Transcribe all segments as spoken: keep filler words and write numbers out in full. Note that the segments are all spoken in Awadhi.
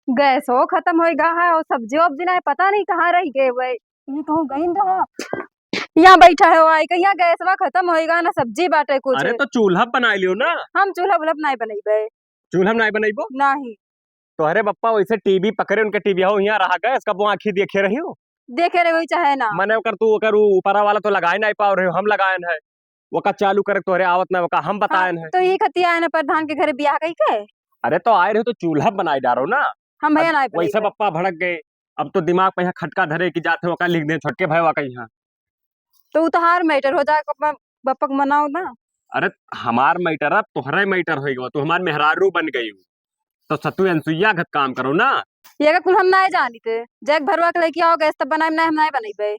गैसो खतम होइगा है और सब्जी वब्जी नाहीं, पता नहीं कहाँ रहि गए हुए। ये कहूँ गइन रहा। यहाँ बैठा है वो आइके, यहाँ गैसवा खतम होइगा ना, सब्जी बाटे कुछ। अरे तो चूल्हा बनाइ लियो ना। हम चूल्हा वूल्हा नाहीं बनइबे। चूल्हा नाहीं बनइबो? नाहीं। तोहरे बप्पा वैसे टीवी पकड़े, उनके टीवी हो यहाँ रहा गैस, कब वो आँखी देखे रही हो? देखे रहे वही चाहे ना। मने ओकर तू ओकर ऊ ऊपरा वाला तो लगाए नाहीं पाव रहे हो, हम लगाएन है। ओका चालू करे तोहरे आवत ना, ओका हम बताएन हाँ, है। तो ये खतिया है ना प्रधान के घरे बियाह कई के? अरे तो आए रहे तो चूल्हा बनाए डारो ना। हम भैया अब नाहीं वैसे बनाइबे। बप्पा भड़क गए, अब तो दिमाग पे यहाँ खटका धरे कि जाते ओका लिख दे छोटके भाई का यहाँ। तो उ तोहार मैटर हो जाए, अपना बप्पा के मनाओ ना। अरे हमार मैटर अब तोहरे मैटर हो गवा, तू हमार मेहरारू बन गई हो। तो सतु अनसुईया घत काम करो ना। ये का कुल हम नाहीं जानित। जैक भरवा के लेके आओ गैस तब बनाए, नाहीं हम नाहीं बनइबे।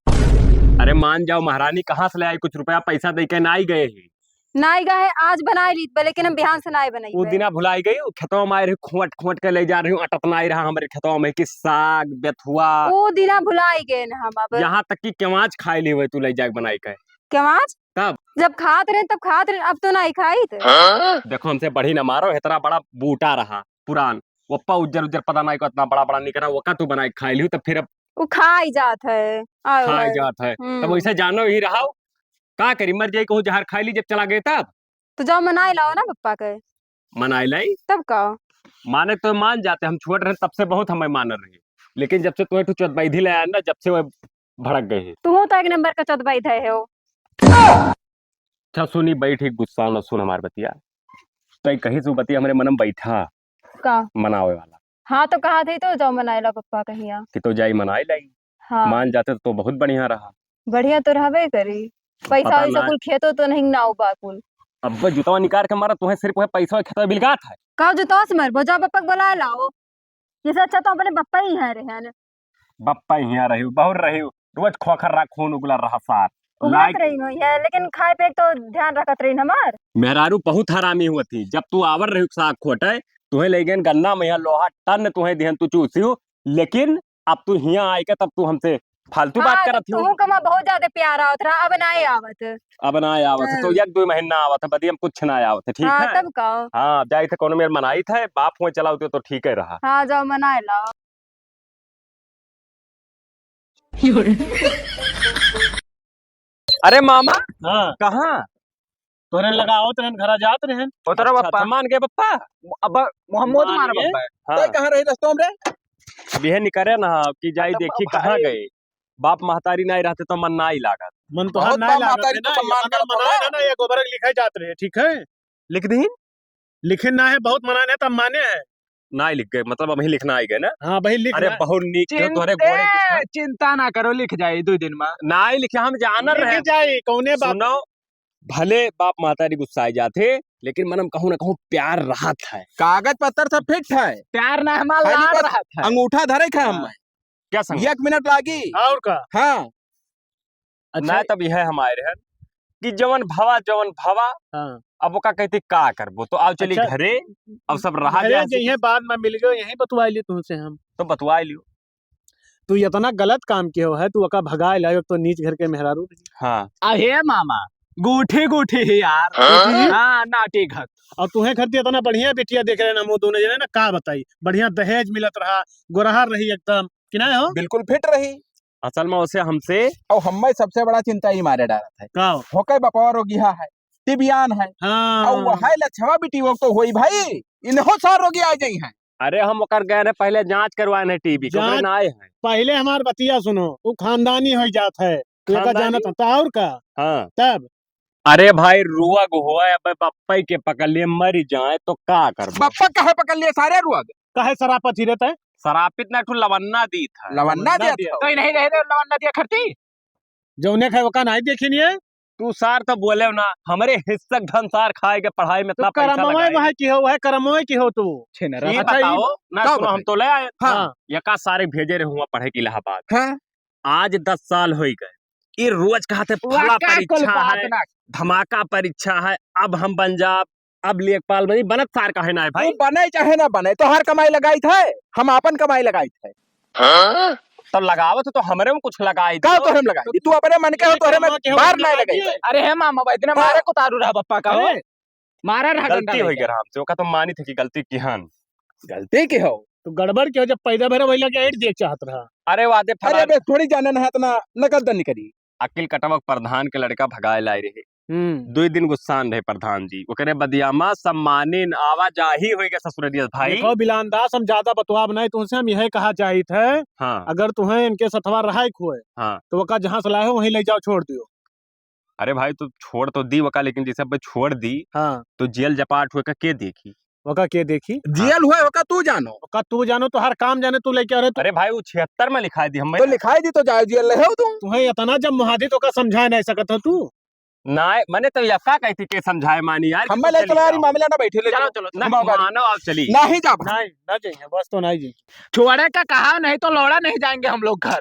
अरे मान जाओ महारानी, कहाँ से ले आई कुछ रुपया पैसा दे के? नाहीं गए ही। नाहीं गए है, आज बनाए लीत बा, लेकिन हम बिहान से नाहीं बनइबे। वो दिना भुलाई गई, वो खेतवा में आए रही, खोट खोट के ले जा रही हूँ, अटत नाहीं रहा हमारे खेतवा में कि साग बेथुआ। वो दिना भुलाई गए न हम अब। यहाँ तक कि केवाच खाए ली हुए तू ले जाके बनाई के। केवाच? तब? जब खात रहे तब खात रहे, अब तो नाहीं खाइत। हाँ? देखो हमसे बढ़ी ना मारो, इतना बड़ा बूटा रहा पुरान, वो पा उज्जर उज्जर पता नाहीं को इतना बड़ा बड़ा निकरा, वो का तू बनाई खाई लियो, तो फिर अब वो खाई जात है। आयो खाई है। जात है। हम्म। तब वैसे जानो ही रहा, का करी, मर जाई कहूँ जहर खाई ली जब चला गए तब। तो जाओ मनाए लाओ ना पप्पा के। मनाए लाई? तब का? माने तो मान जाते, हम छोट रहे तब से बहुत हमें मानर रही, लेकिन जब से तुम्हें ठो चोदबैधी ले आया ना, जब से वो भड़क गए हैं। तू तो एक नंबर का चोदबैध है हो। अच्छा सुनी, बैठ, एक गुस्सा न सुन हमार बतिया। तै कहीं से बतिया हमरे मन में बैठा का? मनावे वाला। हाँ, तो कहा थे तो जाओ मनाए ला पप्पा कहिया। कि तो जाई मनाए लाई। हाँ। मान जाते तो बहुत बढ़िया रहा। बढ़िया तो रहबे करी। पैसा पता वैसा ना। कुल खेतो तो नहीं ना बा कुल। अब जुतवा निकाल के मारा, तुम्हें सिर्फ वह पैसा खेतवा बिलगात है। का जुतवा से मरबो, जाओ पप्पा के बुलाए लाओ। इससे अच्छा तो अपने बप्पा ही यहाँ रहे हैं। बप्पा ही यहाँ रही, बहुत रही, रोज खोखर रहा, खून उगला रहा सार। उगलत लाइक रही हुई है, लेकिन खाए पे तो ध्यान रखत रही हमार। मेहरारू बहुत हरामी हुआ थी, जब तू आवर रही साग खोटे, तुहे ले गए गन्ना में यहाँ लोहा टन तुहे दिहन तू चूसी हो, लेकिन अब तू हियाँ आए के तब तू हमसे फालतू बात हाँ, करत हो। तू कमा बहुत ज्यादा प्यार आवत रहा, अब नाहीं आवत। अब नाहीं आवत है, तो हाँ। एक दो महीना आवत है, बदी हम कुछ ना आवत है, ठीक हाँ, है? तब का? हाँ, जाई थे कोनो मेर मनाई थे, बाप हुए चलाओ तो, तो ठीक है रहा। हाँ, जाओ मनाए लाओ। अरे मामा, हाँ। कहाँ? तोहरे लगावत रहन, घरा जात रहन। ओ तोरा अच्छा, बप्पा। अच्छा, मान गए बप्पा? अब मोहम्मद मान मार गए? बप्पा। हाँ। तै कहाँ रही रस्तों में रे? अब यह निकरे ना कि जाई अब देखी बप्पा कहाँ है। गए। बाप महतारी नाहीं रहते तो मन नाहीं लागत। मन तो बहुत नाहीं बाप लागत महतारी है तो ना, सम्मान ये करत मनाए होला। है ना, ये गोबर के लिखे जात रहे, ठीक है? लिख दीन? लिखे ना है, बहुत मनाए है, तब माने है। नाहीं लिख गए, मतलब अबहीं लिखना आई गए ना? हाँ, अबहीं लिख अरे ना। बहुत नीक, जो तोहरे गोड़े चिंते, चिंता ना करो, लिख जाए दो दिन में। नाहीं लिखे, हम जानर लिख रहे। जाए, कौने बाप? सुनो, भले बाप महतारी गुस्साए जाते, लेकिन मनम कहूँ ना कहूँ प्यार रहत है। कागज पत्तर सब फिट है। प्यार ना हमार खाली लाड़ बस रहत है। अंगूठा धरे के है हाँ। हमें। क्या समझ? एक मिनट लागी। और का? हाँ। अच्छा। ना तब यह हमारे है कि जवन भवा, जवन भवा, हाँ। अब ओका कहती का करबो, तो आओ चली अच्छा, घरे, अब सब रहा घरे जाए से जइहे, बाद में मिल गयो, यहीं बतवाई ली तुमसे हम। तो बतवाई लियो। तू इतना गलत काम किहो है, तू ओका भगाए लायो, एक तो नीच घर के मेहरारू रही। हाँ। अहे मामा, गूठी गूठी ही यार। हाँ? हाँ, नाटी घट। और तुहे घर ती इतना बढ़िया बिटिया देख रहे ना, हम दोनों जने ना, का बताई, बढ़िया दहेज मिलत रहा, गोरहर रही एकदम, कि ना हो? बिल्कुल फिट रही। असल में उसे हमसे और हम्मे सबसे बड़ा चिंता ई मारे डारत है। का? होके बपवा रोगिहा है, टिबियान है। हाँ। और वह है लछवा बिटियो तो होई भाई, इन्हों सार रोगी आ जाई हैं। अरे हम ओकर गए रहे पहले जांच करवाए हैं टीबी, ओकरे जांच ना आए हैं। पहले हमार बतिया सुनो, वो खानदानी हो जात है, तो एका खानदानी? जानत होता और का? हाँ। तब? अरे भाई रुआ गो होए, अब बप्पई के पकड़ लिए मर जाए तो का करबो? बप्पा काहे पकड़ लिए सारे रुआ? काहे सरापत ही रहता है? सरापित ना, एक ठो लवन्ना दी था। लवन्ना लवन्ना दिया दिया। था। तो नहीं रहे रे, लवन्ना दिया खरती। जौने खाए ओका नहीं देखी नहीं है। तू सार तो बोले ना, हमरे हिस्सक धन सार खाए के पढ़ाई में तो इतना पैसा करमवे लगाए। वह की हो, वह करमवे की हो तू। छिनरा। ये अच्छा, बताओ ये ना, का सुनो, हम बताई? तो ले आए। हाँ। हाँ। यका सारे भेजे रहे हुआ पढ़े के इलाहाबाद। हाँ। आज दस साल होई गए। ये रोज कहते फला वाह, का कुल परीक्षा बात है, ना। धमाका परीक्षा है, अब हम बन जाब, अब लेखपाल बनी, बनत सार काहे ना है भाई? तू बने चाहे ना बने, तोहार कमाई लगाई थे, हम आपन कमाई लगाई थे। हाँ? तो लगावत तो हमरे में कुछ लगाई का दो। तो हम लगाई? तू अपने मन के हो, तोहरे में केहू बार ना लगाई। अरे हे मामा, भाई इतने हाँ। मारे को तारू रहा बप्पा का हो। अरे, मारा रहा गलती डंडा होई लेके। गया हमसे, ओका तो मानी थे कि गलती किहन। गलती की हो? तो गड़बड़ क्या हो, जब पैदा भरा वही लगे ऐड देख चाहत रहा। अरे वादे अरे फलान। बे, थोड़ी जाने ना है इतना नकल दन करी। अकिल कटवा प्रधान के लड़का भगाए लाए रहे। हम्म। दुई दिन गुस्सान रहे प्रधान जी, ओकरे बदियामा सम्मानिन आवाजाही होई गए ससुररिया भाई। देखो बिलान दास, हम ज्यादा बतवाब नहीं तुमसे, हम यह कहा चाहित है, हाँ। अगर तुम्हें इनके सथवा रहाई खोए, हाँ। तो ओका जहाँ से लाए हो वहीं ले जाओ, छोड़ दियो। अरे भाई, तू छोड़ तो दी ओका, लेकिन जैसे अब छोड़ दी, हाँ। तो जेल जपाट हुए का के देखी? ओका के देखी? जेल हुए ओका तू जानो। ओका तू जानो, तो हर काम जाने तू लेके आ रहे तू। अरे भाई, वो छिहत्तर में लिखाई दी, हम तो लिखाई दी तो जाए जेल रहे हो तू। तुम्हें इतना जब मुहादी तो ओका समझा नहीं सकत हो तू। नाय, मने तो यक्का कहती के समझाए मानी यार, कि हमें तू ले चली चला यार, जाओ। मामला ना बैठे, ले चलो, चलो। चलो, ना, मानो गाड़ी। मानो, आप चली। नहीं जाब। नहीं, ना जाइए, बस तो नहीं जाइए। छोड़े का कहा, नहीं तो लौड़ा नहीं जाएंगे हम लोग घर।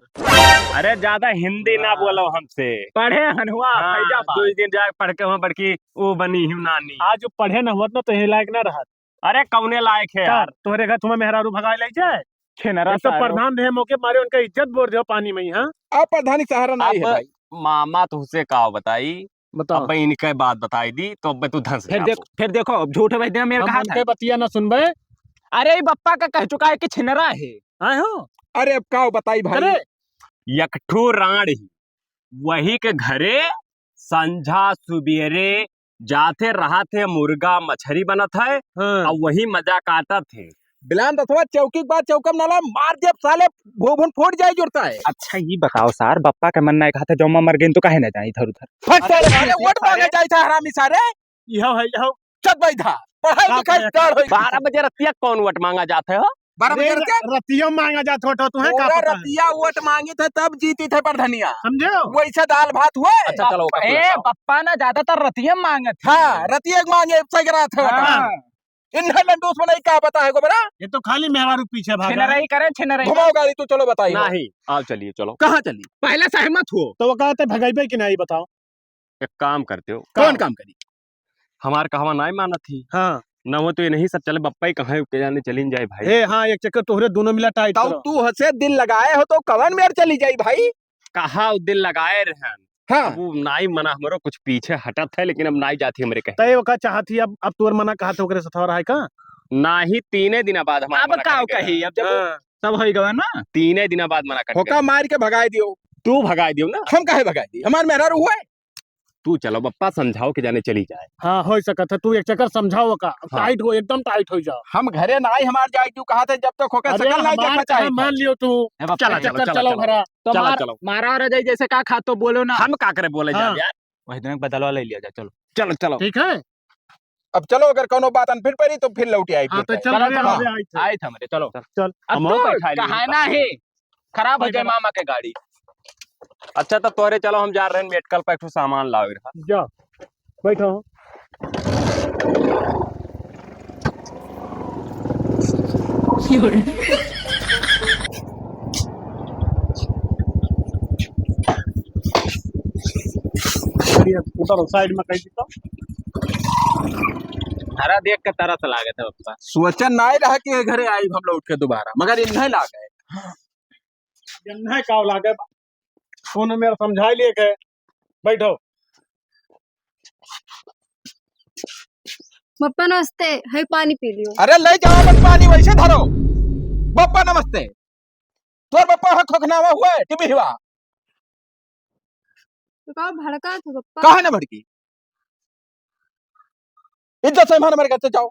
अरे, ज्यादा हिंदी ना हाँ। बोलो हमसे। पढ़े हन हुआ, हाँ, फैजाबाद। दो दिन जाए पढ़ के वहाँ बड़की वो बनी हूँ नानी। आज जो पढ़े ना हुआ ना, तो ये लायक ना रहा। अरे, कौने लायक है का? यार? तोहरे घर तुम्हें मेहरारू भगाए ले जाए? छिनरा एक तो सारो। प्रधान रहे मौके मारे, उनका इज्जत बोर दे पानी में ही, हाँ? अब प्रधानी सहारा नहीं है अब भाई। मामा तुझसे का बताई? बताओ। अब इनके बात बताई दी, तो अब तू धंस फिर जाबो। देख, फिर देखो, अब झूठ भाई दे मेरे हम कहा उनके था। बतिया ना सुनबे। अरे, ई बप्पा का कह चुका है कि छिनरा है। आए हो? अरे, अब का बताई भाई? अरे। यकठो रांड ही, वही के घरे संझा सुबेरे जाथे रहत हे, मुर्गा मछरी बनत है, हाँ। और वही मजा काटत हे। बिलान दसवा चौकी के बाद चौकम नाला मार देब साले, भूभुन फूट जाए जुड़ता है। अच्छा, ई बताओ सार, बप्पा के मन नहीं कहत है, जौमा मर गइन तो काहे ना जाई इधर उधर? फट साले, अरे, साले, वोट मांगे जाई था हरामी सारे। इहो है, इहो। चल बैठा, पढ़ाई का लिखाई करे? Start होई। बारह बजे रतिया कौन वोट मांगा जात है हो? बारह बजे अरे, रतिया? रतिया मांगा जात हो तो तुम्हें का पूरा पता है? रतिया वोट मांगी थे तब जीती थे प्रधनिया। समझे हो? वैसे दाल भात हुए। अच्छा, चलो, ओका ए, सुनाओ। पप्पा ना ज्यादातर रतिया मांगत थे। हाँ, रतिया मांगे सही रहा था। हाँ। इन्हें लंडूस बनाई का पता है गोबरा? ये तो खाली मेहरारू पीछे भागा। छिनराई करे, छिनराई। घुमाओ गाड़ी, तू चलो बताई। नहीं, आओ चलिए, चलो। कहाँ चली? पहले सहमत हो। तो वो कहते भगाई पे कि नहीं, बताओ। एक काम करते हो। कौन काम करी? हमार कहवा नाय मानत ही। हाँ। ना हो तो ये नहीं सब चले, बप्पा ही कहाँ के जाने चलिन जाए भाई। ए, हाँ, एक चक्कर तोहरे दोनों मिला tight तब करो। तू हंसे दिल लगाए हो तो कवन मेर चली जाई भाई? कहा उ दिल लगाए रहन। हाँ। अब उ नाई मना हमरो कुछ पीछे हटत है, लेकिन अब नाई जाती हमरे कहीं। तय ओका चाहत ही, अब, अब तोर मना कहा थे ओकरे सथवा रहा है का? नाही, तीने दिना बाद हमार अब मना काउ कर गया। कही, अब जब हाँ। सब होई गवा ना। तीने दिना बाद मना कर होका गया। मार के भगाए दियो। तू भगाए दियो ना। हम काहे भगाए दी? हमार मेहरारू हुए। तू चलो बप्पा, समझाओ कि जाने चली जाए। हाँ, हो सकत है, तू एक चक्कर समझाओ का, हाँ। Tight हो, एकदम tight हो जाओ। हम घरे ना आई, हमार जाए क्यों कहा थे, जब तक होके अरे, सकल ना हमार देखा कहा चाहे। मान लियो तू। ए बप्पा, चलो, एक चलो, चक्कर चलो, चलो चलो। घरा। तो चलो, मार, चलो। मारा रह जाई, जैसे का खा तो बोलो ना। हम का करे बोले हाँ। जाब यार। वही दिन बदलवा ले लिया जाए, चलो। चलो, चलो। ठीक है। अब चलो, अगर कोनो बात अनफिट पड़ी तो फिर लौटी आई हाँ, फिर तो से। चल चलो, रहे चलो। हैं, आई थे। आई थे हमरे, चलो। चल। अब हम तो बैठा लिए कहा इनका। ना है। खराब हो जाए मामा के गाड़ी। अच्छा, तब तोरे चलो, हम जा रहे हैं मेडिकल पे, एक ठो सामान लावे रहा। जा, बैठो। ये स्कूटर साइड में कहीं तो। हरा देख के तरस लागे थे पप्पा। सोचन नाय रहा कि ये घरे आई हम लौट के दोबारा, मगर इन्हें लागे। इन्हें का लागे? फोन में समझा लिए के बैठो। बप्पा नमस्ते, है पानी पी लियो। अरे ले जाओ अपन पानी, वैसे धरो। बप्पा नमस्ते। तोर बप्पा है खोखनावा हुआ है, टीवी हुआ। तो का भड़का तू बप्पा? काहे ना भड़की? इज्जत से हमारे, हमारे घर से जाओ।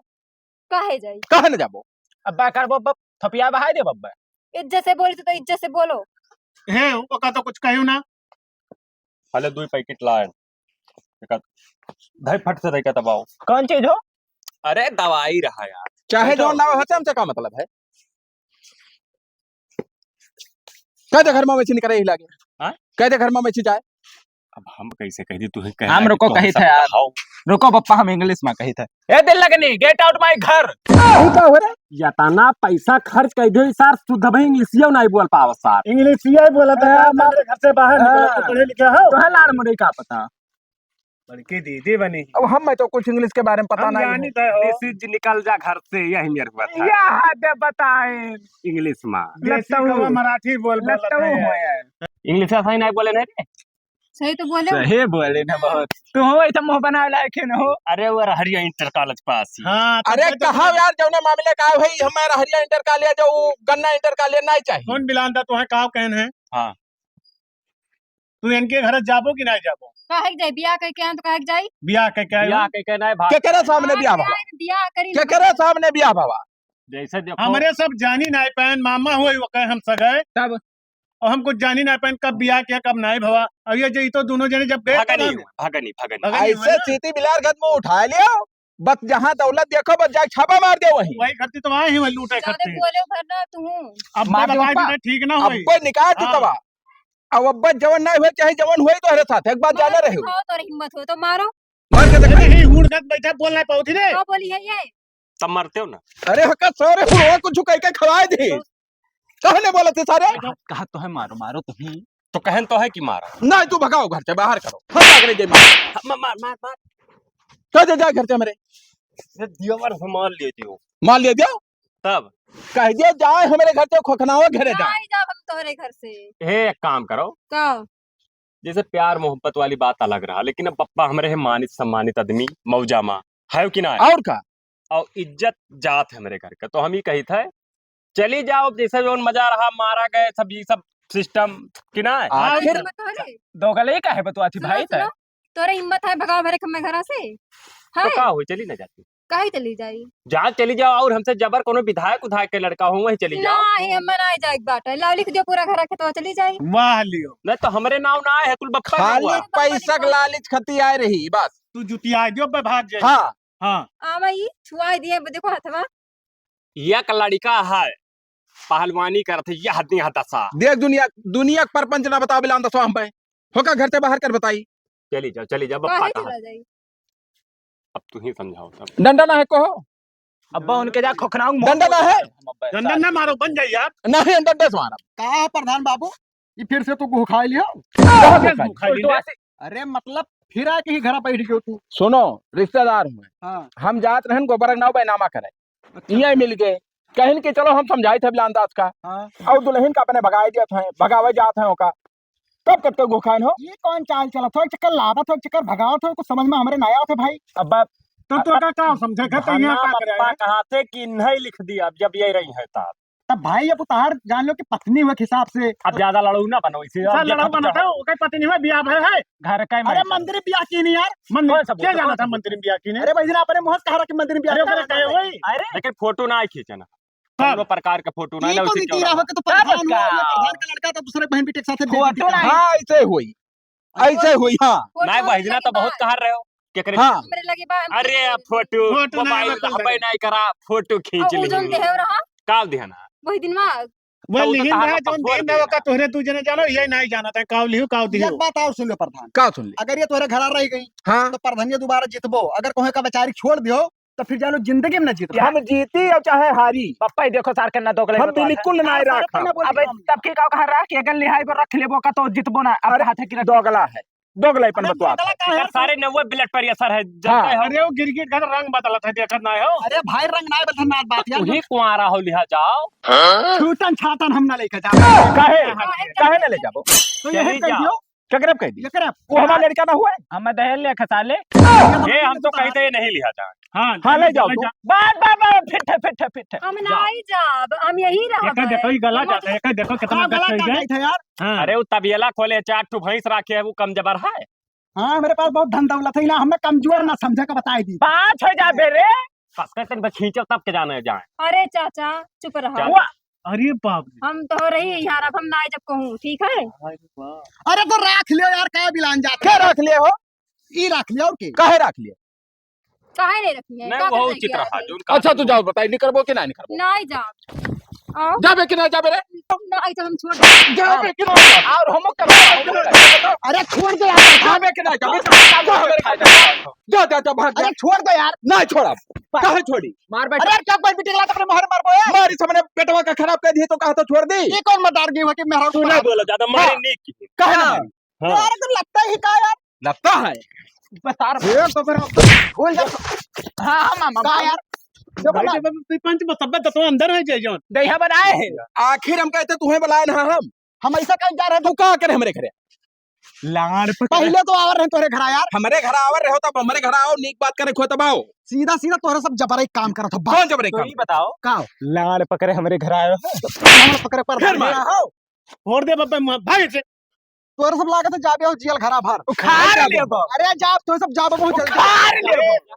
काहे जाई? काहे ना जाबो? अब्बा कर बप्पा, थपिया बहाई दे बप्पा। इज्जत से बोली तो इज्जत से बोलो। हे, ओका तो कुछ कहियो ना। हले दुई पैकेट लाए। एक आध, धई फट से धई के दबाओ। कौन चीज हो? अरे दवाई रहा यार। चाहे बैठो। जौन लावे होते, हमसे का मतलब है? कह दे घर में वैसे निकले ही लागे। हाँ? कह दे घर में वैसे जाए। अब हम कैसे कह दी, तू ही कह हम रहा है रुको कि कही तुम थे यार। सब खाओ। रुको पप्पा, हम English में कही थे। ए दिल लगनी, get out my घर। तू का हो रे? यतना पैसा खर्च कर दियो, ई सार शुद्ध में English यो नहीं बोल पावत सार। English यो बोलत है, हाँ। मेरे घर से बाहर निकलो, हाँ। तू पढ़े लिखे हो? तो है लाड़ मुड़ी का पता। बड़की दीदी बनी। अब हम, मैं तो कुछ English के बारे में पता हम नहीं जानी है। तो हो। This is निकल जा घर से, यही मेरे को बता। यह दे बताए। English में। देसी लत्तऊ। कवा मराठी बोल, बोलत लत्तऊ है। हो यार। English ऐसा ही नहीं बोले नहीं रे। सही तो बोले हो। सही बोले ना बहुत। तू हो ऐसा मुंह बनावे लायक है ना हो। अरे वो रहरिया इंटर कॉलेज पास ही। हाँ, तो अरे मैं तो कहाँ यार, जौना मामले का है भाई, हम रहरिया इंटर कॉलेज, जो गन्ना इंटर कॉलेज नहीं चाहिए। कौन बिलान था तुम्हें काव कहन है? हाँ। तू इनके घर जाबो कि नहीं जाबो? काहे के जाई? बियाह कइके आए तो काहे के जाई? बियाह कइके आए बियाह हो? कइके नहीं भाग। केकरे सामने बियाह भवा? बियाह करी ना। केकरे सामने बियाह भवा? जैसे देखो। हमरे सब जानी नाई पाएन, मामा होई ओके हम सगे। तब? और हम कुछ जानी नाई पाएन कब बियाह किया, कब नाई भवा। और ये जे ई तो दोनों जने जब गए भगनी तब हम हुआ, भगनी, भगनी। भगनी हुआ ऐसे ना। चींटी बिलार गत मुंह उठा लियो, बस जहाँ दौलत देखो बस जाके छापा मार दे वहीं। वही खातिर तो आए ही वही लूटे ज्यादा खातिर। बोले भर ना तू। अब मार दे बताई पप्पा। दे ठीक ना अब होई। कोई निकाल हाँ। चुकवा। अब अब्बा जवन ना हुए चाहे जवन हुए तोहरे साथ एक बात जाना मारो रहे हो। दिखाओ तोर हिम्मत हो तो मारो। मार के देख अरे भाई। ही हुड़ गत बैठा बोल नहीं पाउथी रे। का बोली है ये? तब मरते हो ना। अरे हका सारे हुड़वा को झुकाई के खवाए दे। काहे नहीं बोलत है सारे? कहा, कहा तो है मारो, मारो तो ही। तो कहन तो है कि मारा। नहीं, तू भगाओ घर से, बाहर करो। हम भाग रहे जे मार। हाँ, मार, मार, मार, मार। चल, चल, जा घर से मेरे। ये दियो मार, हम मार लिए दियो। मार लिए दियो? तब? कह दियो, जाए हमारे घर से, खोखनावा घरे जाए। नहीं जाब हम तोहरे घर से। हे, एक काम करो। का? जैसे प्यार मोहब्बत वाली बात अलग रहा, लेकिन अब पप्पा हमरे हैं मानित सम्मानित आदमी, मौजा माँ, है कि ना? और का? और इज्जत जात है हमरे घर का, तो हम ही कही थे, चली जाओ, जैसे जौन मजा रहा, मारा गए सब, ये सब सिस्टम कि ना? आखिर मत हो रे। दोगले ही काहे बतुआ थी सुनो, भाई, सुनो, तोरे हिम्मत है भगाओ भरे के हमें घरा से? तो है? का हुई, चली ना जाती। काहे चली जाई? जा चली जाओ, और हमसे जबर कोनो विधायक उधायक के लड़का हो, वहीं चली जाओ। ना, ये हमें ना जाए के बाटे। लाओ लिख दियो पूरा घर रखे तो चली जाई। वाह लियो। नहीं तो हमरे नाव ना आए है, कुल बप्पा खाली नाव आए। पैसा के लालच खती आए रही, बस। तू जुतिया दियो, बे भाग जाए। हाँ। हाँ। आवा ई, छुआ दिए, देखो हथवा। यक लड़िका है, पहलवानी करत है, यह दिन दशा। देख दुनिया, दुनिया के परपंच ना बताओ बिलान दसवा हम पे। होका घर से बाहर कर बताई। चली जाओ, चली जाओ, बप्पा काहे कहा। चला जाई? अब तू ही समझाओ सब। डंडा ना है कहो। अब्बा उनके जा खोखनाऊ डंडा ना है। डंडा ना मारो, बन जाई यार। नहीं, डंडा से मारब। का है प्रधान बाबू? ये फिर से तू घुखाई लियो? कहाँ घुखाई? घुखाई लियो? अरे मतलब फिर आके ही घर बैठ गयो तू। सुनो, रिश्तेदार हुए। हाँ। हम जात रहन गोबर नाव बैनामा करे। अच्छा। इहाँ मिल गए। कहिन कि चलो हम समझाई थे बिलान दास का। हाँ। और दुल्हन का अपने भगाए जात हैं, भगावे जात हैं ओका। कब कट के घुखाइन हो? ये कौन चाल चलत हो? एक चक्कर लावत हो, एक चक्कर भगावत हो, कुछ समझ में हमरे ना आवत है भाई। अब बाप तो, तो का, का समझे? घर तो यहाँ का करे? कहा थे कि नहीं लिख दिया, अब जब ये रही है तब। तब भाई, अब उतार जान लो कि पत्नी हुए के हिसाब से। अब ज्यादा लड़ाऊ ना बनो इसे, अब ज्यादा लड़ाऊ बनाते हो, ओकर पत्नी हुए, बियाह भय है। घर का ही अरे मंत्री बियाह की नहीं यार। मंत्री, कौन सा क्या बोलते, जाना कौन था सा मंत्री बियाह की नहीं? अरे भाई, इतना अपने मुंह से कहा रहा कि मंत्री बियाह अरे, की ओकरे नहीं। कहे वही। अरे। लेकिन फोटो ना खींचना। कब? कौनो प्रकार का फोटो ना, ई ना कौन उसे रीति क्यों रहा ना हो कि तू प्रधान हो, का? अपने प्रधान का लड़का तो दूसरे बहन बेटे के साथ फोटो ना। हाँ, ऐसे होई। ऐसे होई, हाँ। फोटो नहीं, वही हमरे दिना तो लगे बहुत बा। कहा रहे हो। केकरे? हाँ। हमरे लगे बा, हम अरे, खींच लेंगे। फोटो, फोटो ना मोबाइल रहबे। हबे नहीं करा, फोटो खींच और उ जौन लेंगे। देहे रहा। का देहना? वही दिन में। वह तो उ तो लिहिन तहार रहा, अपन जौन छोड़ देहिन रहा, देना। ओका तोहरे दू जने जानो, ये नहीं जानत है, काव लिहू, काव दिहू। एक बात और सुन लो प्रधान। का सुन ली? अगर ये तोहरे घरा रह गई, हाँ। तो प्रधानिया दोबारा जितबो, अगर कोहे का बेचारी छोड़ दियो, तो फिर जानो जिंदगी में ना जीत पाए। हम जीती और चाहे हारी। पप्पा, ये देखो सार के ना दोगले हम बतवा है। बिल्कुल ना हाँ, सारे राखब। पन्ना बोल अबे दिया। तब की का कहा रहा कि अगर लिहाई को रख लेबो का तो जितबो ना। अब अरे, हाथे की रख दोगला है। दोगला अपन हम बतवा दोगला है। का है? सारे नौवे blood pressure है, जानते हाँ। हो? अरे वो गिरगिट का तो रंग बदलत है, देखत ना हो? अरे भाई रंग ना बदलत ना बात यार। तू ही कुंवारा हो लिहा जाओ। हाँ? छूटन छाटन हम ना लेके जाओ। काहे? काहे? काहे ना ले जाबो? तो यही चली कह जाओ। दियो। केकरे पे कह दी? केकरे पे? वो हमार लड़का ना हुआ है? हम दहेज लेके साले। ये हम तो कहते ही नहीं लिहा जाए। हाँ, हाँ, ले जाओ ले तू। जा। बार, बार, बार, फिट है, फिट है, फिट है। हम जाओ। नहीं जाब, हम यही रहब। एका देखो, ये गला जाता है, एका देखो कितना हाँ, गला गच्चा है। जाता है यार। हाँ। अरे, वो तबियला खोले, चार ठो भैंस राखे है, वो कम जबर है। हाँ, मेरे पास बहुत धन दौलत है ना, हमें कमजोर ना समझे का बताई दी। पाँच हो जाबे रे। कस के तन पे खींचो तब के जाने जाए। अरे चाचा, चुप रहा। चाचा। अरे बाप रे। हम तो रही यार, अब हम ना जब कहूँ, ठीक है? अरे तो राख लियो यार, का बिलान जात क्या है? राख लियो हो? ई राख लियो और के? काहे राख लियो? काहे नहीं रखी है? नहीं, का वो करना उचित क्या रहा, है? जो उनका अच्छा, तू जाओ, बताई, निकरबो कि ना निकरबो? नहीं जाओ। आओ। जाबे कि ना जाबे रे? नहीं तो हम छोड़ दे। जाबे कि ना जाबे? और हम कब अरे छोड़ दे यार। जाबे कि ना जाबे? जा, जा, जा, भाग जा। अरे छोड़ दे यार। नहीं छोड़ा। काहे छोड़ी? मार बैठ। अरे क्या कोई बिटिया ला तो अपने मोहर मार बोया? मारी सामने बेटवा का खराब कर दिए तो कहा तो छोड़ दी। ये कौन मदार गई हो कि मेहरारू तू नहीं बोला ज्यादा, मारी हाँ। नहीं की। काहे ना हाँ। मारी? हाँ। यार, तो लगता ही का यार? लगता है। बता रहा ये तो फिर भूल जा। हाँ, हाँ, मामा। का यार? देखो भाई, ना। जब तू पंच बतब्बे तो अंदर है जे जौन। दैहा बनाए है। आखिर हम कहते तुम्हें बुलाए ना हम। हम ऐसा कहीं जा रहे हैं तू का करे हमरे घरे? लाड़ पकड़े। पहिले तो आवर रहे तोहरे घरा यार। हमरे घरा आवर रहे हो तब हमरे घरा आओ, नीक बात करे खो तब आओ। सीधा सीधा तोहरे सब जबरई काम करत हो। कौन जबरई तो काम? ई बताओ। का? लाड़ पकड़े हमरे घरा आयो है। लाड़ पकड़े पर फिर मार। हो। फोड़ दे बब्बे मुँह, भाग से। तोहरे सब लागत है जाबे हो जेल घरा भर। उखाड़ लेबो। अरे जाब, तोहरे सब जाबे बहुत जल्दी। उखाड़ लेबो।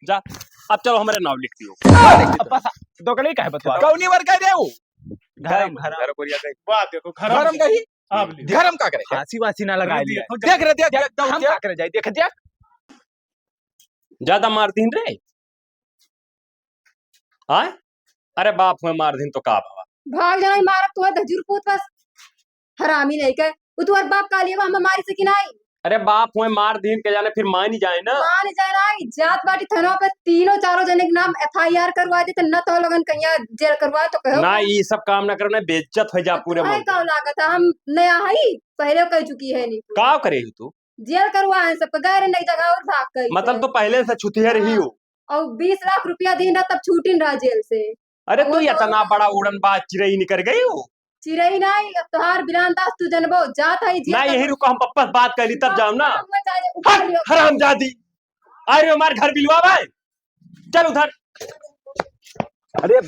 जा, अब चलो हमरे नाव लिख दियो। अब बस, दोगले काहे बतवा? कौनी वर्ग है रे वो? घरम, घरम। घर कोरिया गई। वाह, देखो, घरम। घरम गई? अब ले। घरम का करे? फांसी वासी ना लगाए अरे लिया। देखो, देख रे, देख, देख, देख, हम देख। का करे जाए, देख, देख। ज्यादा मार दीन रे। हाँ? अरे बाप हुए मार दीन तो का भवा? भाग जाना ही मारब तो है धजूर पूत बस। हरामी नहीं के। वो तुम्हारे बाप का लिए हम मारी से कि नहीं? अरे बाप हुए मार दीन के जाने फिर मान ही जाए ना। मान जाए ना, ई जात बाटी थाना पे तीनों चारों जने के नाम एफ आई आर करवा देते, न तो लोगन कहिया जेल करवा तो कहो। ना, ई सब काम ना करो, ना बेइज्जत हो जा पूरे तुम्हें मुल्क। का लागत है, हम नया है, पहले कह चुकी है नहीं। का करे हो तू? जेल करवा है सबका, गैर नई जगह और भाग गई मतलब से। तो पहले से छुतिया रही हो। हाँ। और बीस लाख रुपया दीन रहा तब छूटिन रहा जेल से। अरे वो तू तो इतना बड़ा उड़न बाज चिरई निकर गई हो। चिरई नहीं, अब तोहार बिलान दास तू जनबो, जात है जेल ना, का यही रुको, हम पप्पा से बात कर ली, तब जाओ ना। हम मत जाए, उठा हट, लियो। हरामजादी। आ रहे हो हमारे घर बिलवा भाई, चल उधर। अरे,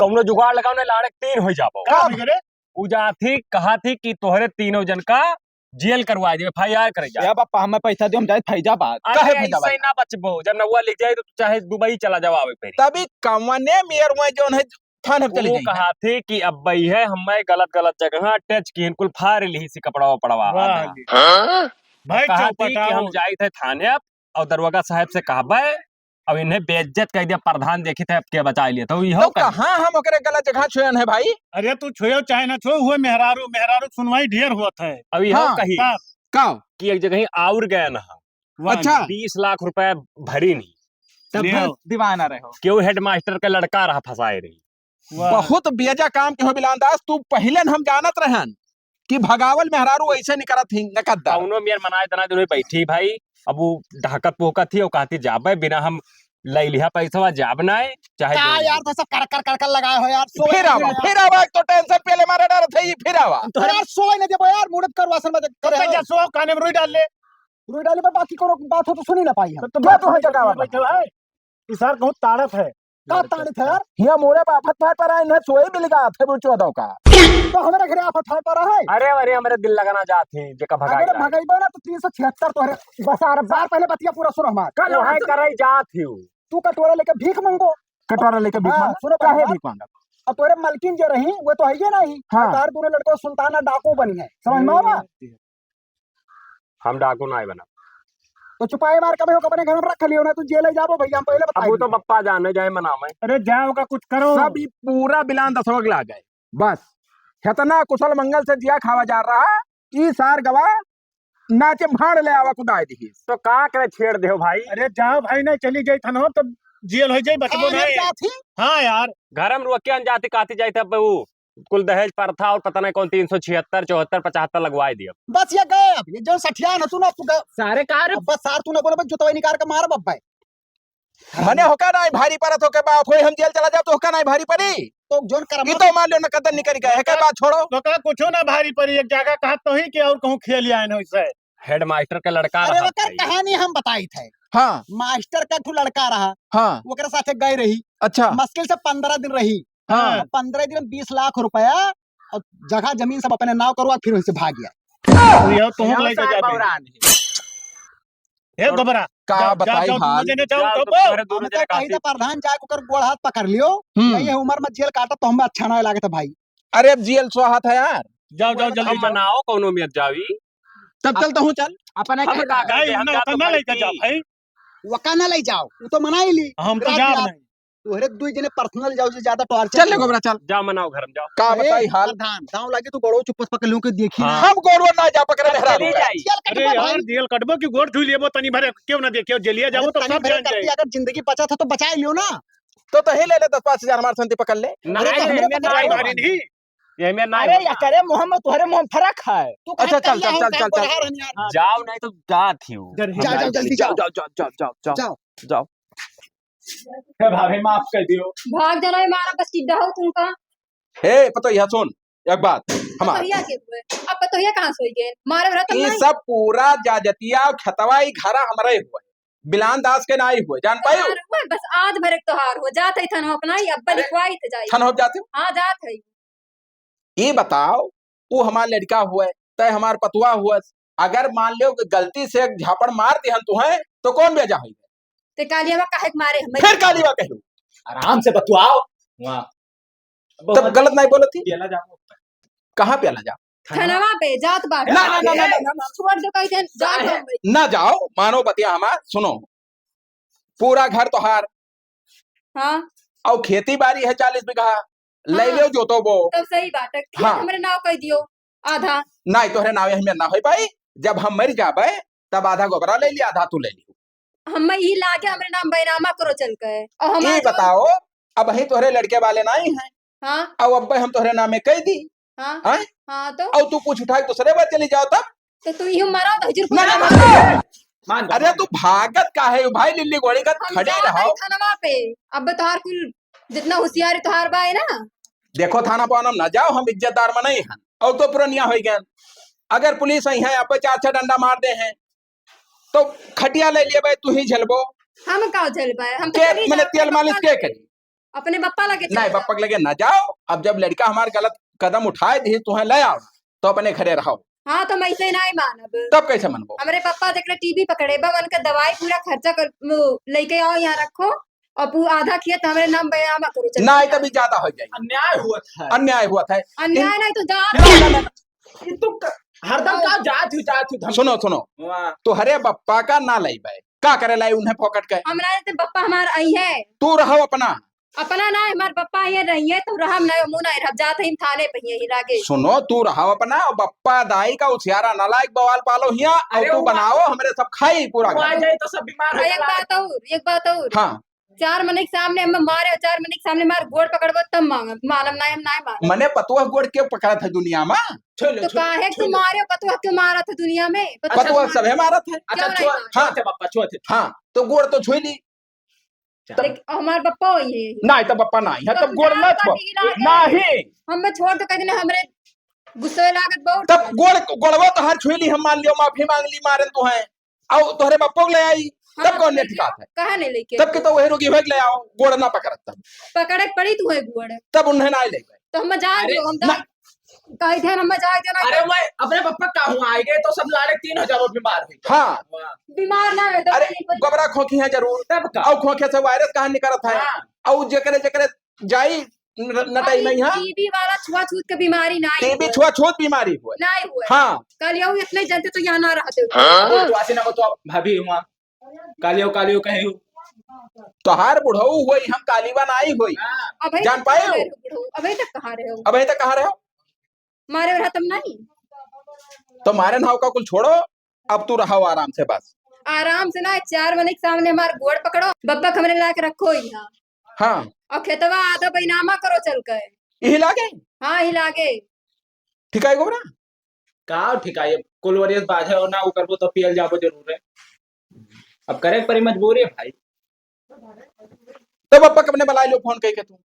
कौनो जुगाड़ लगाओ ना, लाड़क तीन हो जाबो। का हो गया रे? उ जा थी, कहा थी कि तोहरे तीनों जन का जेल करवा दे, एफ आई आर करे जा। या बापा, हमें पैसा दो, हम जाए फैजाबाद। अरे, काहे ऐसे फैजाबाद? ही ना बचबो, जब नौवा लिख जाए तो तू चाहे दुबई चला जाओ आवे पे। तभी कवने मेयर हुए जौन है थाने पे चले वो जाइए। कहा थे कि अब भाई है, हमें गलत गलत जगह टच किहन कुल फाड़ ली सी कपड़ा वपड़वा वाह आधा। ली। हाँ? भाई कहा थे कि चौपटाओ। हम जाइत है थाने अब और दरोगा साहब से कहबे, अब इन्हें बेइज्जत कर दिया, प्रधान देखी थे अब के बचाए लिए, तो इहो तो कही। कहाँ हम ओकरे गलत जगह छुएन है भाई? अरे तू छुएव चाहे ना छुएव, हुए मेहरारू, मेहरारू सुनवाई ढेर होत है। अब इहो हाँ। कही। का? का? कि एक जगह ही आउर गए ना। वाह। अच्छा। बीस लाख रुपए भरी नहीं। तब ले फिर आओ। दीवाना रहे हो। क्यों हेडमास्टर का लड़का रहा फंसाए रही। वाह। बहुत बेजा काम के हो बिलान दास, तू पहिले न हम जानत रहन कि भगावल मेहरारू ऐसे निकरत ही नकद्दा। कौनो मेर मनाए तना दिन बैठी भाई, अब वो ढाकत पोकत ही, वो कहती जाबे बिना हम ले लिहा पैसा जाब ना है, चाहे का जो यार, भी। तो सब कर कर कर कर लगाए हो यार, सोए फिर नहीं आवा, देबो। फिर आवा, एक तो टेंशन पहले मारे डर थे, ये फिर आवा। तो यार सोए नहीं देबो यार, मूड करवा सन मत तो करे हो। जा सो काने में रुई डाल ले। रुई डाली बा, बाकी कोनो बात हो तो सुनी ना पाई हम। तो क्या तुम जगह वाला? बैठल है? ई सार कहूँ ताड़त है। का ताड़त है यार? हिया मोरे बाफत भाई पर आए न सोई मिल गया थे वो चौदह का। तो हमारे घरे आफत है पर है। अरे, अरे, हमरे दिल लगाना जात ही, जेका भगाई अगर जाए। भगाई बा ना तो तीन सौ छिहत्तर तो है। बस यार, बार पहले बतिया पूरा सुनो हमार। कल वहाँ करे जात ही। तू कटोरा लेके भीख मांगो। कटोरा लेके भीख हाँ, मांगो? सुनो काहे बात। भीख मांगो? अब तोरे मलकिन जो रही, वो तो है ये नहीं। हाँ। तार दोनों लड़कों सुल्ताना डाकू बनी है। समझ में आवा? हम डाकू ना बनब। तो चुपाई मार के भाई ओके अपने घर में रख लियो ना, तू जेल जाबो भैया, हम पहले अब बताई वो तो दिए। बप्पा जाने जाए मना में। अरे जाओ का कुछ करो। सब ई पूरा बिलान दसवक ला गए। बस, इतना कुशल मंगल से जिया खावा जा रहा, ई सार गवा नाचे भाड़ ले आवा कुदाई दिही। तो का करे छेड़ देहो भाई? अरे जाओ भाई, नहीं चली जाई थाना तो जेल हो जाई, बचबो अरे नहीं। जात ही। हाँ यार। घर में रुक के अनजाती काती जाई तब वो कुल दहेज प्रथा और पता नहीं कौन तीन सौ छिहत्तर, चौहत्तर, पचहत्तर लगवाए दिया। बस ये गए, अब ये जो सठिया न तू ना, तू गए। सारे कार अब बस सार तू ना बोले, बस जुतवाई निकाल के मार बब्बा। मने होका नाई भारी पड़त होके बा, कोई हम जेल चला जाओ तो होका नाई भारी पड़ी। तो जोन करम ई तो मान लो ना कदर निकल गए, है के बात छोड़ो। तो का कुछो ना भारी पड़ी, एक जगह कहत तो ही कि और कहूँ खेल आए न वैसे। हेडमास्टर के लड़का अरे रहा ओकर भाई। कहानी हम बताई थे। हाँ। मास्टर का एक ठो लड़का रहा। हाँ। ओकरे साथे गए रही। अच्छा। मुश्किल से पन्द्रह दिन रही। हाँ। पन्द्रह दिन में बीस लाख रुपया और जगह जमीन सब अपने नाव करवा, फिर वहीं से भाग गया। तो यह तो हम यहाँ लइके साहब जाबे। बौरान है। हे गोबरा, का जाओ, जाओ, बताई जाओ, हाल? दोनों जने जाओ, जाओ, तो तब तोहरे दोनों हमका जने कही काफी था प्रधान जाए ओकर गोड़ हाथ पकड़ लियो। हम्म। नहीं, ये उम्र में जेल काटा तो हमें अच्छा ना लागत है भाई। अरे अब जेल स्वाहा था यार। जाओ, जाओ, जल्दी हम जाओ। मनाओ, कौनो में जावी। तब चल तो हूँ चल। अपने हम का करे, जाई, हम ना, जात ओकर ना भाई लेके की। जाओ भाई। वका ना ले जाओ, वो तो मना ही ली। हम तो रात जाब रात नहीं। तोहरे दुई जने पर्सनल जाओ, जे ज्यादा टॉर्चर चल ले करो। गोबरा, चल। जा मनाओ घर में जाओ। का अरे, बताई हाल? प्रधान, दांव लागे तो गोड़ो चुप्पस पकड़ लूं के देखी। हाँ। हम गोड़ो ना जा पकड़े हम मेहरारू चले का। जाई। जेल अरे कटबा यार, भाई। जेल कटबो की गोड़ छू लेबो तनी भरे, क्यों ना देखियो, जेलिया जाबो अरे, तो तनी सब भरे जान जाई। अगर जिंदगी बचा था तो बचा ही लियो ना। तो तही ले ले दस पाँच हजार हमार संती पकड़ ले। अरे, नहीं, तो नहीं, हमरे नहीं, पकड़ नहीं, लो। नहीं, नहीं। ये में नहीं अरे होता। या करे मुंह में तोहरे मुंह में फर्क है। तू अच्छा, कहाँ चल, चल, करिया चल, हो, चल, कहाँ चल। गोरहर हन यार? जाओ नहीं तो जात ही हूँ। जा, जा, जल्दी जाओ, जाओ। जाओ, जाओ, जाओ, जाओ, जाओ। जाओ। हे भाभी, माफ कर दियो। भाग जाना है मारा, बस चिड्डा हो तुमका। हे, पतो यह सुन, एक बात। हमार। पतोहिया के हुए। अब पतोहिया कहाँ से होई गए? मारे भरा तो ई नहीं। सब पूरा जाजतिया खेतवा ई घरा हमरे हुए। बिलान दास के नाई हुए, जान पायो? तोहार हुए, बस आध भर एक तोहार हुए। जात है थनवा अपना ही, अब्बा अरे, लिखवाई थे जाई। थनवा जाते हो? हाँ, जात है। ई बताओ, ऊ हमार लड़का हुए, तय हमार पतुआ हुए, अगर मान लो कि गलती से एक झापड़ मार दिहन तुहें, तो कौन बेजा होई? ते कालिया बा काहे के मारे हमें? फिर कालिया बा कहू। आराम से बतुआओ। वाह। तब बहुत गलत नहीं बोलत ही? पियला जाओ। कहाँ पियला जाओ? थनवा। थनवा पे जात बाटे। ना, ना, ना, ना, ना, ना, ना। छोड़ दो, कहीं थे, जात साहेब। हो गई। ना जाओ, मानो बतिया हमार, सुनो। पूरा घर तोहार। हाँ। और खेती बाड़ी है चालीस बीघा, ले हाँ। लेव जोतो बो। तब सही बात है, खेत हाँ। हमरे नाव कर दियो, आधा। नहीं, तोहरे नाव हमें ना होई पाई, जब हम मर जाबे, तब आधा गोबरा ले ली, आधा तू ले ली। हम ई लागे हमरे नाम बैनामा करो चल के। और हम ई आज बताओ, अब ही तोहरे लड़के वाले नहीं हैं। हाँ। अब अब्बे हम तोहरे नामे कह दी। हाँ। हैं? हाँ, तो? और तू पूछ उठा के दूसरे बार चली जाओ तब? तो तू यूं मरो तो हजूर ना, ना, ना, ना। मान अरे, तू भागत काहे हो भाई? लिल्ली गोड़ी का हम खड़े जात रहो। हई थानवा पे। अब तोहार कुल जितना होशियारी तोहार बा है ना। देखो, थाना पाना ना जाओ, हम इज्जतदार मनई हन। और तो पुरनिया होई गए। अगर पुलिस आई है, आप पे चार छह डंडा मार दे हैं, तो खटिया ले लिए भाई, तू ही झेलबो। हम का झेलबे? हम तो के, चली मने जाब, तेल अपने मालिश पप्पा के लगे। करी? अपने पप्पा लगे चली नहीं, जाब। पप्पा के लगे ना जाओ। अब जब लड़का हमार गलत कदम उठाए दी, तुहें ले आओ, तो अपने घरे रहो। हाँ, तो हम ऐसे नहीं मानब। तब कैसे मनबो? हमरे पप्पा जेकरे टीबी पकड़े बा, उनका दवाई पूरा खर्चा कर, वो, लेके आओ, यहाँ रखो, और पू-, आधा खेत हमरे नाम बयामा करो, चल। नहीं, तभी ज्यादा हो जाए। अन्याय हुआ था। अन्याय हुआ था। अन्याय नहीं तो जात। ना, ना, ना, ना। ये तो क-, हरदम हाँ। का जात ही, जात ही धमकी। सुनो, सुनो। वाह। तोहरे बप्पा का ना लइबे। का करे लाई उन्हें फोकट के? हमरा ते बप्पा हमार आई है। तू रहो अपना। अपना ना, हमार बप्पा आई है, रही है, तू रहा, हम ना, मुँह ना रहब, जात है, हम थाने पे ही लागे। सुनो, तू रहो अपना, और बप्पा दाई का उछियारा ना लायक बवाल पालो हिया, और अरे तू वो बनाओ, हमरे सब खाई पूरा वो आ घर। जाए तो सब बीमार हो एक जाए। बात और, एक बात और। हाँ। चार मनई के सामने हम मारे, चार मनई के सामने मार गोड़ पकड़बो तब मांगब, मानब नाय, हम नाय मानब। मने पतुआ गोड़ के पकड़त है दुनिया में? छोड़ ले, तो छोड़, काहे छोड़ तू ले। मारे, पतुआ क्यों मारत है दुनिया में? पतुआ पतुआ मार- सभे मारत है। अच्छा, क्यों नहीं छुआ, मारत? हाँ। छुआ थे बप्पा, छुआ थे। हाँ, तो गोड़ तो छुई ली। चल। देख, हमार बप्पा वही है। नहीं, तो बप्पा नहीं है, तो तब गोड़ हमार मत बप्पा छुआ। की इलाज है। नहीं। हम छोड़ तो कह देना, हमरे गुस्से लागत बहुत। तब गोड़, गोड़वा तो हर छुई ली, हम मान लियो, माफी मांग ली, मारन तो है। आओ, तोहरे बप्पो के ले आई, हाँ, तब कौन तो ने लेके ठिकात आओ। है? काहे नहीं लेके तब के आओ? तो वही रोगी होए के ले आओ, गोड़ ना पकड़त तब। पकड़े के पड़ी तू है गोड़। तब उन्हें ना ले गए। तो हम जा अरे, दियो, हम ना। जा-, कही थे हम जा दियो ना। अरे, मैं अपने पप्पा का हुआ, आए गए तो सब लाड़े तीन हजार रुपये मार हुई। हाँ। वाह। बीमार ना है, तो अरे, नहीं कुछ। गोबरा खोखी है जरूर। तब का? और खोखे से वायरस कहाँ निकलत है? हाँ। और जेकरे, जेकरे जाई न-, नटाई अरे, नहीं, हाँ? टीबी वाला छुआछूत के बीमारी नहीं टीबी हुए। छुआछूत बीमारी हुए। नहीं हुए। हाँ। कल यहू इतने जनते तो यहाँ ना रहते। हाँ। तो आसी ना को तो भाभी हुआ। कालियो, कालियो कहे हो। तोहार बुढ़ऊ हुई, हम कालीवा ना आई हुई। हाँ। अबे जान तक कहाँ पाए हो? रहे हो बुढ़ऊ? अबे तक कहाँ रहे हो? अबे तक कहाँ रहे हो? मारे रहा तब नहीं। तो मारे ना हो का कुल छोड़ो, अब तू रहो आराम से बस। आराम से ना, चार मने के सामने हमार गोड़ पकड़ो, बब्बा के हमरे ला के रखो यहाँ। हाँ। और खेतवा आधा बैनामा करो चल के। यही लागे? हाँ, यही लागे। ठिकाई गोबरा? का ठिकाई? अब कुल वरियस बाझे और ना उ करबो तो पियल जाबो जरूर है। अब करे के परी, मजबूरी है भाई। तो बप्पा कब ने बुलाए लो फोन कइके तू?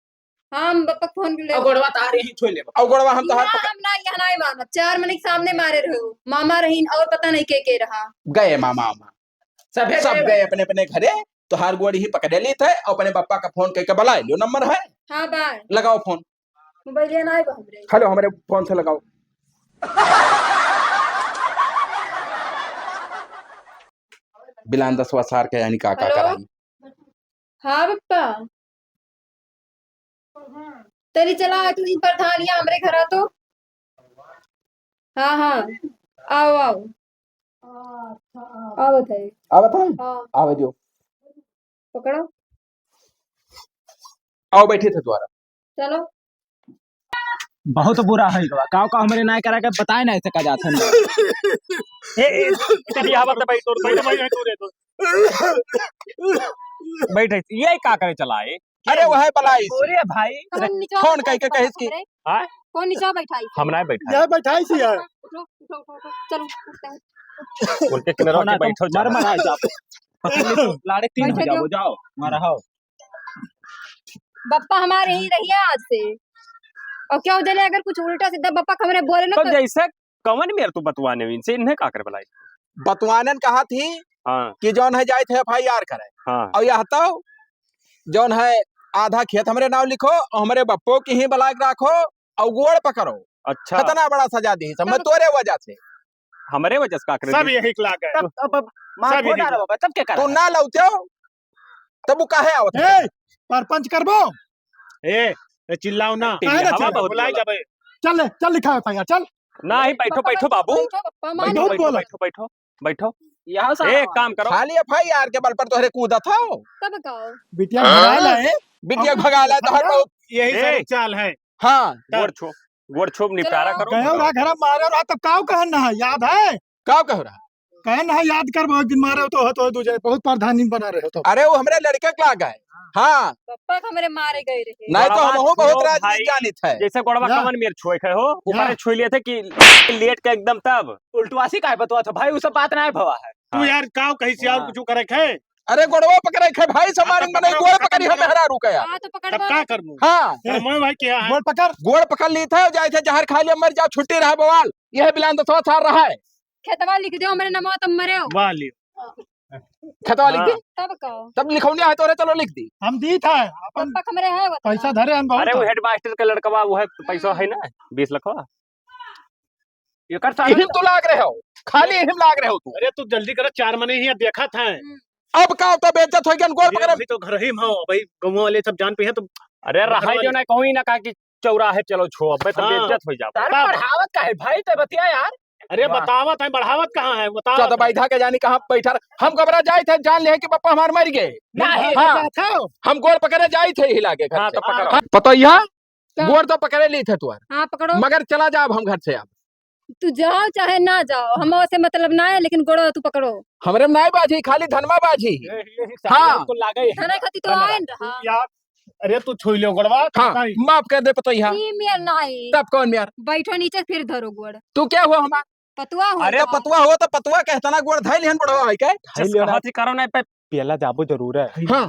हाँ, हम बप्पा फोन कर ले। अब गोड़वा तार यहीं छोड़ ले। अब गोड़वा हम तोहार ना, पकड़ हम ना, यहाँ नहीं मानब। चार मने के सामने मारे रहो। मामा रहीन और पता नहीं के के रहा। गए मामा, मामा। सभे सब गए। गए अपने अपने घरे। तोहार गोड़ ही पकड़े ली थे और अपने बप्पा का फोन कइके बुलाए लो, नंबर है? हाँ, बा। लगाओ फोन। मोबाइल ना आए बा हमरे। हेलो, हमरे फोन से लगाओ। बिलान दसवा सार के यानी का का हेलो? कराई? हाँ बप्पा। तनी चला, तू ही प्रधान या हमरे घरा तो। हाँ, हाँ, आओ, आओ। आवत है। आवत है? हाँ। आवे दियो। पकड़ो। आओ, बैठे थे द्वारा। चलो। बहुत बुरा है गवा। काव का हमरे नाय करा के बताए ना ऐसे का जात है। ए, ए, चलिए, आवत है भाई, तोर भाई, भाई, तू रे, तू। बैठे, ये का करे चला है? अरे वह बलाई। अरे भाई। कौन नीचे फोन बैठा कइके है? कहिस कि हाँ? कौन नीचे बैठा है? हम ना बैठा है। यह बैठा है सी है। उठो, उठो, उठो, उठो। चलो, उठते हैं। उनके किनारे कोरोना के बैठो, तो मर मरा जाओ। लाड़े तीन हो बैठे जाओ, जाओ। मारा हो। बप्पा हमारे ही रहिए आज से। और क्या हो जाले अगर कुछ उल्टा सीधा बप्पा का हमरे बोले ना तो तो जैसे कवन मेर तू बतवाने इनसे, इन्हें का करे भलाई? बतवानन कहा थी हाँ। कि जौन है जाए थे F I R करे। हाँ। और यह तो जौन है आधा खेत हमरे नाव लिखो और हमरे बप्पो की ही बलाक राखो और गोड़ पकड़ो। अच्छा। कितना बड़ा सजा दी सब, मैं तोरे वजह से। हमरे वजह से का करे सब दी? यही लाग है। तब, अब, अब मार सब फोड़ यही डालो बाबा, तब क्या तू करा? ना लौटे हो, तब वो काहे आवत है? ए, परपंच करबो? ए, ए, चिल्लाओ ना। काहे ना टीवी हवा चिल्लाओ? बहुत बुलाए बोला। जाबे। चल ले, चल लिखा F I R, चल। ना ही, बैठो, बैठो बाबू। बैठो, पप्पा, बैठो, मान बैठो, लो। बैठो, बैठो, बैठो। यहाँ से एक काम करो। खाली F I R के बल पर तोहरे कूदत हो। तब का? बिटिया भगा लाए। बिटिया अब भगा लाए, तोहर भगा। बहुत यही ए। सारी चाल है। हाँ। गोड़ छो, गोड़ छो, निपटारा चलो। करो। गयो रहा घर में मारे रहा, तब काव कहन ना है, याद है? काव कह रहा? कहन ना है, याद कर, बहुत दिन मारे हो तो, हो तो, हो तो जाए, बहुत प्रधानी बना रहे हो तो। अरे, वो हमरे लड़के के लाग है। हाँ। पप्पा के हमरे मारे गए रहे। नहीं तो बर्बाद हमहू बहुत हो राजनीति भाई, जानित है। जैसे गोड़वा या। कमन मेर छुए खे हो, या। ऊपर छुए लिए थे कि लेट के एकदम तब। उल्टवासी काहे बतवा था भाई, उ सब बात ना है भवा है। तू हाँ। यार काव कहीं से और हाँ। कुछ करे खे? अरे गोड़वा पकड़े खे भाई, समारिन अब मने पकड़ो, गोड़ अब पकड़ी हम पकड़ो। मेहरारू का यार। हाँ, तो पकड़ तब का करबू? हाँ। ए, मोए भाई क्या है? गोड़ पकड़। गोड़ पकड़ ली थे, जाए थे जहर खा लिया, मर जाओ, छुट्टी रहा बवाल। यह बिलान दसवा सार रहा है। खेतवा लिख दो हमरे नमवा, तब मरे हो। वाह लियो। खेतवा लिख हाँ। दी? तब का? तब लिखौनिया है तोरे, चलो लिख दी। हम दी था, अपन पप्पा हमरे है वो पैसा तो। धरे हम बहुत अरे वो था। हेडमास्टर का लड़कवा, वो है पैसा है ना, बीस लखवा। एकर सारा इहिम तो लाग रहे हो, खाली इहिम लाग रहे हो तू। अरे तू जल्दी कर, चार मने ही देखा था। हम्म। अब का होता, बेइज्जत हो गया, गोड़ ये पकड़े। अभी तो घर ही में हो, भाई गाँव वाले सब जान पे हैं तो अरे रहाई जो ना कहूँ ही ना कहा कि चौराहे चलो छो, अबे तो हाँ। बेइज्जत हो जाओ। अरे बाप। बढ़ावत का है भाई, ते बतिया यार। अरे वाह। बतावत है, बढ़ावत कहाँ है, बतावत चौदह है। बैठा के जानी कहाँ बैठा रह-, हम घबरा जाए थे, जान ले कि पापा हमार मर गए। नहीं। हाँ। हम गोड़ पकड़े जाए थे हिला के घर हाँ, से। तो पकड़ो। हाँ, पता ही है? का? गोड़ तो पकड़े ली थे तुअर। हाँ, पकड़ो। मगर चला जाओ हम घर से अब। तू जाओ चाहे ना जाओ, हम से मतलब ना है, लेकिन गोड़वा तू पकड़ो। हमरे में नाई बाजी, खाली धनमा बाजी। यही, यही सारे हाँ। को लागे है। धना खाती तो धन्यवाद। आए न रहा। यार, अरे तू छुई ले गोड़वा, हाँ, नहीं। माफ कर दे पतोहिया। ई मेर नाई। तब कौन मेर? बैठो नीचे फिर धरो गोड़। तू क्या हुआ हमार? पतुआ हुआ अरे का? पतुआ हुआ तो पतुआ कहता ना गोड़ धाई लिहन बुढ़वा है के? धई जस लियो ना। कहा थी करो ना पे पेला जाबो जरूर है। हाँ।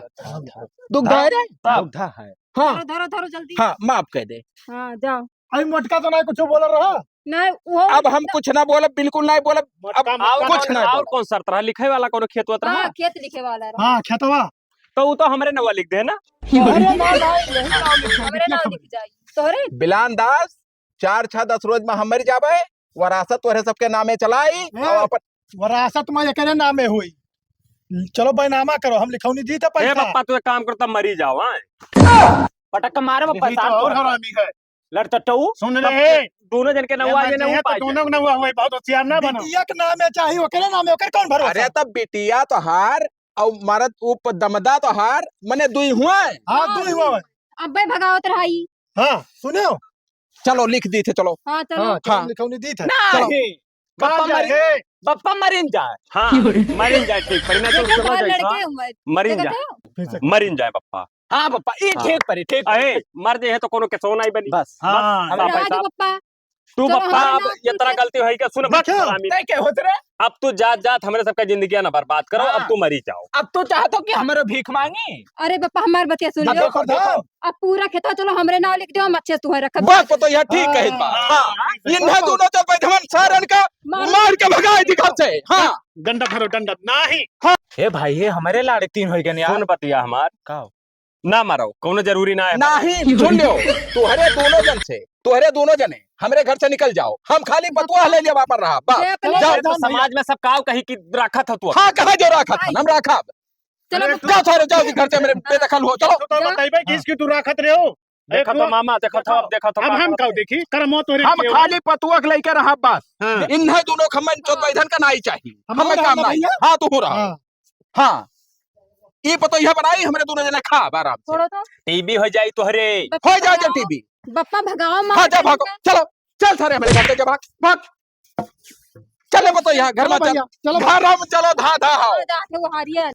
दुख धाई रे? तब। दुख धा है। हाँ। धरो, धरो, धरो जल्दी। हाँ, माफ कर दे। हाँ, जाओ। अरे मोटका तो ना कुछ बोल रहा। नहीं, वो अब हम कुछ ना बोलब, बिल्कुल नहीं बोलब। मोटका, अब मोटका कुछ ना ना और बोलब। कौन शर्त रहा? लिखे वाला कोनो खेत वेत रहा? हाँ, खेत लिखे वाला रहा। हाँ, खेतवा। तो वो तो हमरे नवा लिख दे ना। तोहरे नाम आई, यही नाम लिख दे, हमरे लिख नाम दे। लिख जाई। तोहरे? बिलान दास, चार छह दस रोज में हम मर जाबे, वरासत तोहरे सबके नामे चलाई, ए, और अपन वरासत में एकरे नामे होई। चलो बैनामा करो, हम लिखौनी दी था ए पैसा। पप्पा, तू एक काम करो, तब मरी जाओ, हाँ? पटक के मारो, यही परेशान तो और तो। हरामी है। लड़टट्टू, सुन तब ले। दोनों जन के नौवा ए, जे ना मर जाए ऊपर तो दोनों जाए। नौवा हुए, बहुत होशियार ना बनो। बिटिया के नामे चाही, ओकरे नामे, ओकर कौन भरोसा? अरे, तब बिटिया तोहार, और मरद उप दमदा तोहार, मने दुई हुआ है। हाँ, हाँ, दुई हुआ है। अब्बे भगावत रहाई। हाँ, सुनियो। चलो, लिख दी थे, चलो। हाँ, चलो। हाँ, चलो, हाँ। लिखौनी दी थे। चलो। नहीं। बप्पा मर, बप्पा मरिन जाए। हाँ, मरिन जाए, ठीक पड़ी ना, ये तो तो चलो बाहर जाए, लड़के हाँ। हुए। मरिन देखो जाए। तो। फिर से। मरिन जाए बप्पा। हाँ बप्पा, ये हाँ। ठीक पड़ी, ठीक पड़ी। अरे, मर जे है तो कोनो केसो नहीं बनी। बस। हाँ। बस, हम आप राज ऐसा बप्पा। तू चलो, बप्पा, हमारे अब नाम ये तरह पूछे। गलती होई क्या? सुन, बस देखो, हरामी। तय क्या होत रे? अब तू जात जात हमरे सबका जिंदगी ना बर्बाद करो, हाँ। अब तू मरी जाओ। अब तू चाहतो कि हमरो भीख मांगी? अरे बप्पा, हमार बतिया सुन अब लो। देखो, देखो। अब पूरा खेतवा चलो हमरे नाव लिख दो, हम अच्छे से तुहे रखब। बस, तो यह ठीक कहित बा। हाँ। हाँ। इन्हें दोनों जन बैठवन सारन का मार मार के भगाई दी घर से। हाँ। डंडा धरो, डंडा। नाही। हाँ। हे भाई, हे हमरे लाड़े तीन होई गए यार। सुन बतिया हमार। का हो? ना मारो, कोनो जरूरी ना है। नाही, सुन लियो। तुहरे दोनों जन से, तुहरे दोनों जने हमरे घर से निकल जाओ। हम खाली बतुआ ले लिया वापर रहा। बस, ये अपने जाओ। अरे तो समाज में सब काव कही कि राखत हो तू। हाँ, कहा जो राखत है, हम राखब। चलो, अरे, बप्पा। जाओ सारे, जाओ कि घर से मेरे बेदखल हो, चलो। तो बताइबे किस की तू राखत रहे हो? देखा तो मामा, देखा तो, अब देखा तो अब मामा। हम का देखी, करमो तोरे हम के हो। खाली पतुआ के लेके रहा बस। हाँ। इन्हें दोनों खम्मन चोद हाँ। बैठन का नाई चाहिए। हम हमें रहा काम ना नहीं। भैया। हाँ, तू हो रहा। हाँ। हाँ। ई पतोहिया बनाई, हमरे दोनों जने खाब आराम से। छोड़ो तो। टीवी हो जाई तोहरे। बप्पा हो जाए जब भगाओ। टीवी। बप्पा भगाओ, मार हाँ, जा के भागो। निकाल। चलो, चल सारे हमरे घर से, जा भाग, भाग। चले पतोहिया, घर चलो में चल। भैया, चलो। घर हम चलो, धा, धा, हाँ। धा, धा, वो हारिया।